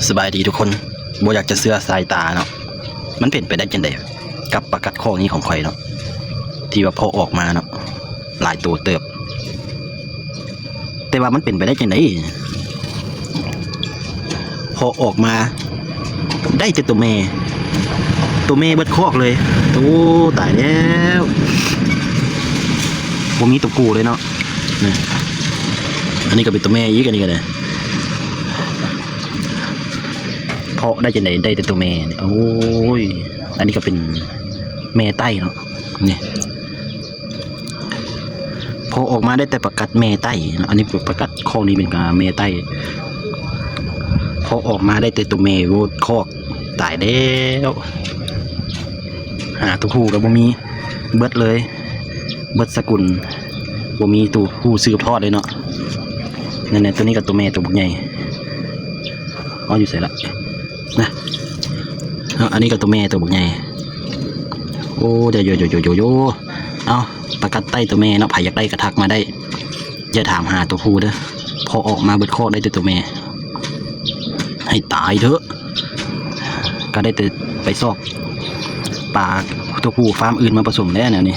ສະບາຍດີທຸກຄົນ. ບໍ່ຢາກຈະເຊື່ອສາຍຕາເນາະ, ມັນເປັນໄປໄດ້ຈັ່ງໃດກັບປາກັດຄອກນີ້ຂອງຂ້ອຍເນາະ ທີ່ວ່າເພາະອອກມາເນາະ ຫຼາຍໂຕເຕີບ. ແຕ່ວ່າມັນເປັນໄປໄດ້ຈັ່ງໃດ ເພາະອອກມາໄດ້ແຕ່ໂຕແມ່, ໂຕແມ່ເບິດຄອກເລີຍ. ໂອ້ ຕາຍແລ້ວ, ບໍ່ມີໂຕຜູ້ເລີຍເນາະ. ນີ້ ອັນນີ້ກໍເປັນໂຕແມ່ອີກ, ອັນນີ້ກໍໄດ້. ເພາະໄດ້ຈັ່ງໃດ ໄດ້ແຕ່ໂຕແມ່ນີ້. ໂອ້ຍ ອັນນີ້ກໍເປັນແມ່ໄຕ້ເນາະ. ນີ້ ເພາະອອກມາໄດ້ແຕ່ປາກັດແມ່ໄຕ້ເນາະ, ອັນນີ້ປາກັດຄອກນີ້ເປັນແມ່ໄຕ້. ເພາະອອກມາໄດ້ແຕ່ໂຕແມ່ເບິດຄອກ, ຕາຍແລ້ວ. ຫາໂຕຜູ້ກໍບໍ່ມີ, ເບິດເລີຍ, ເບິດສະກຸນ, ບໍ່ມີໂຕຜູ້ສືບທອດເລີຍເນາະ. ນັ້ນແຫຼະ, ໂຕນີ້ກໍໂຕແມ່ໂຕບັກໃຫຍ່. ເອົາ ຢູ່ໃສລະ? ນະ ເອົາ ອັນນີ້ກໍໂຕແມ່ໂຕບັກໃຫຍ່. ໂອ້ ໂຢໂຢໂຢໂຢໂຢ. ເອົາ ປາກັດໄຕ້ໂຕແມ່ເນາະ, ໃຜຢາກໄດ້ກໍທັກມາໄດ້. ຢ່າຖາມຫາໂຕຜູ້ເດີ, ເພາະອອກມາເບິດຄອກໄດ້ແຕ່ໂຕແມ່. ໃຫ້ຕາຍເຖາະ, ກໍໄດ້ແຕ່ໄປຊອກປາໂຕຜູ້ຟາມອື່ນມາປະສົມແລ້ວແນວນີ້.